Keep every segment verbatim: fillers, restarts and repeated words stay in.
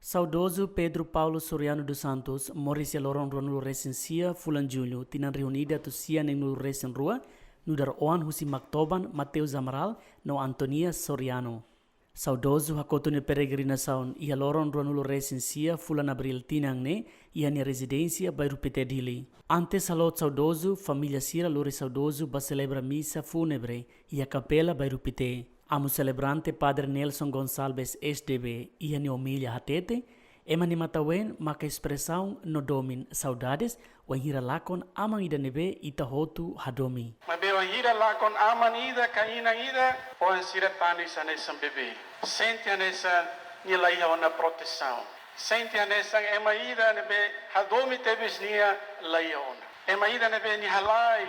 Saudozu Pedro Paulo Soriano dos Santos moris iha loron ruanulu resin sia fulan Jullu, tinan rihun ida atus sia neenulu resin rua, nu'udar oan husi Maktoban Mateus Amaral no Antonia Soriano. Saudozu hakotu nia peregrinasaun iha loron ruanulu resin sia fulan Abríl tinan ne'e iha nia rezidénsia Bairru Pité, Dili. Antes haloot saudozu, família sira lori saudozu ba selebra misa fúnebre iha kapela Bairru Pité. Amu selebrante Padre Nelson Gonçalves, S D B, iha nia omilia hatete, ema nia matan-ween maka espresaun no domin saudades, wainhira lakon aman ida ne'ebé ita hotu hadomi. Maibé wainhira lakon aman ida ka inan ida, oan sira tanis hanesan bebé. Sente hanesan nia la iha ona protesaun. Sente hanesan ema ida ne'ebé hadomi tebes nia la iha ona. Ema ida ne'ebé nia halai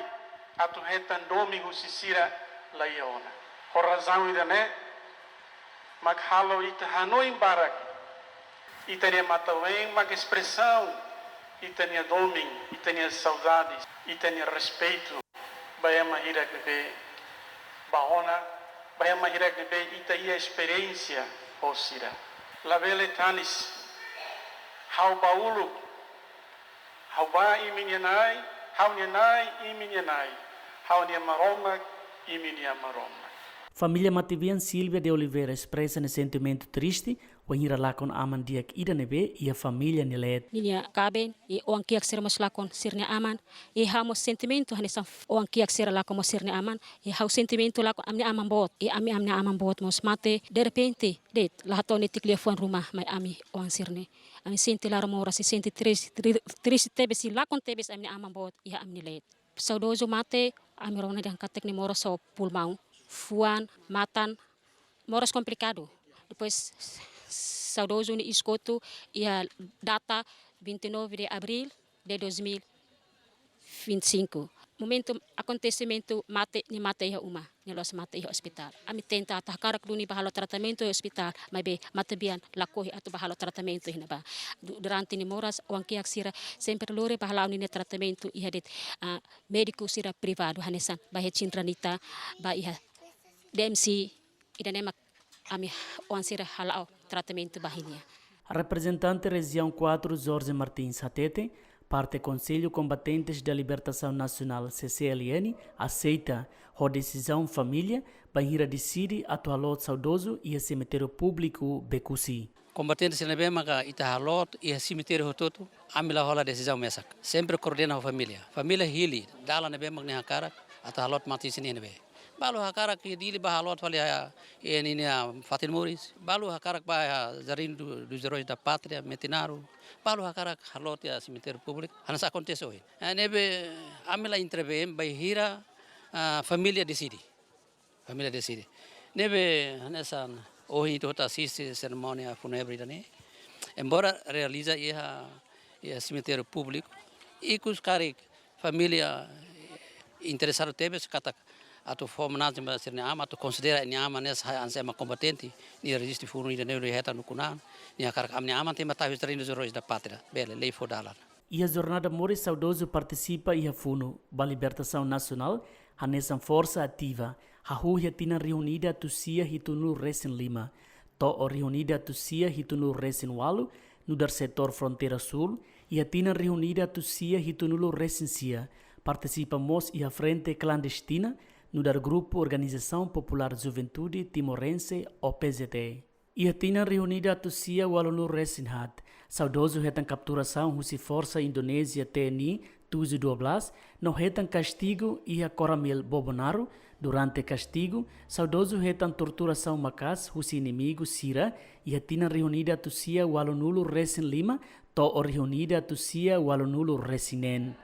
atu hetan domin husi sira la iha ona. Ho razaun ida-ne'e mak halo ita hanoin barak ita-nia matan-ween mak espresaun ita-nia domin, ita-nia saudades, ita-nia respeitu ba ema hirak ne'ebé bá ona, ba ema hirak ne'ebé ita iha esperiénsia ho sira. Labele tanis, ha'u bá uluk, ha'u bá imi-nia Na'i, ha'u-nia Na'i, imi-nia Na'i, ha'u-nia Maromak, imi-nia Maromak. Família matebian Silvia de Oliveira espresa nia sentimentu triste wainhira lakon aman di'ak ida ne'ebé iha família nia leet. Ninia kaben, i oan kiak sira mós lakon sira-nia aman, i ha'u mós sentimentu hanesan oan kiak sira lakon mós sira-nia aman, i ha'u sentimentu lakon ami-nia aman boot, i ami, ami-nia aman boot mós mate derrepente de'it, la hatene tiha liafuan ruma mai ami oan sira-ne'e. Ami sente laran moras, i sente tris-, tri-, triste tebes, i lakon tebes ami-nia aman boot iha ami-nia leet. Saudozu mate, ami rona dehan katak nia moras ho pulmaun, fuan, matan, moras komplikadu. Depois, saudozu nia iis kotu iha data vinte e nove de abril de dois mil e vinte e cinco. Momentu akontesimentu mate, nia mate iha uma, nia la'ós mate iha ospitál. Ami tenta atu hakarak duni bá halo tratamentu iha ospitál, maibé matebian lakohi atu bá halo tratamentu iha ne'ebá. Du-, durante nia moras, oan kiak sira sempre lori bá hala'o ninia tratamentu iha de'it, ah, médiku sira privadu hanesan bá iha Cindranita, bá iha D M C, ida-ne'e mak ami oan sira hala'o tratamentu ba nia. Reprezentante Rejiaun quatro, Jorge Martins hatete, parte Konsellu Kombatentes da Libertasaun Nasionál, C C L N, aseita ho desizaun família bainhira deside atu haloot saudozu iha semitériu públiku Becusi. Kombatente sira ne'ebé maka ita haloot iha semitériu hotu-hotu, ami la hola desizaun mesak. Sempre koordena ho família. Família hili dalan ne'ebé mak nia hakarak atu haloot mate-isin ne'ebé. Balu hakarak iha Dili bá haloot fali iha, iha ninia fatin moris. Balu hakarak bá iha Jardim do, dos Heróis da Pátria, Metinaro. Balu hakarak haloot iha semitériu públiku. Hanesan akontese ohin. Eh, ne'ebé ami la intervém bainhira, ah, família deside. Família deside. Ne'ebé hanesan ohin ita hotu asiste serimónia fúnebre ida-ne'e. Embora realiza iha, iha semitériu públiku, ikus karik família interesadu tebes katak atu fó omenajen ba sira-nia aman, atu konsidera nia aman hanesan ema kombatente, nia rejistu funu ida-ne'e nia hetan ukun-an, nia hakarak ami-nia aman tenke tau iha Jardim dos Heróis da Pátria. Bele, lei fó dalan. Iha jornada moris saudozu partisipa iha funu ba libertasaun nasionál hanesan forsa ativa, hahú iha tinan rihun ida atus sia hitunulu resin lima, to'o rihun ida atus sia hitunulu resin ualu, nu'udar setór fronteira súl, iha tinan rihun ida atus sia hitunulu resin sia, partisipa mós iha frente klandestina, nu'udar grupu Organizasaun Populár Juventude Timorense, O P J T. Iha tinan rihun ida atus sia ualunulu resin haat, saudozu hetan kapturasaun husi forsa Indonézia T N I tujuh dua belas, no hetan kastigu iha Koramil Bobonaro. Durante kastigu, saudozu hetan torturasaun maka'as husi inimigu sira iha tinan rihun ida atus sia ualunulu resin lima to'o rihun ida atus sia ualunulu resin neen.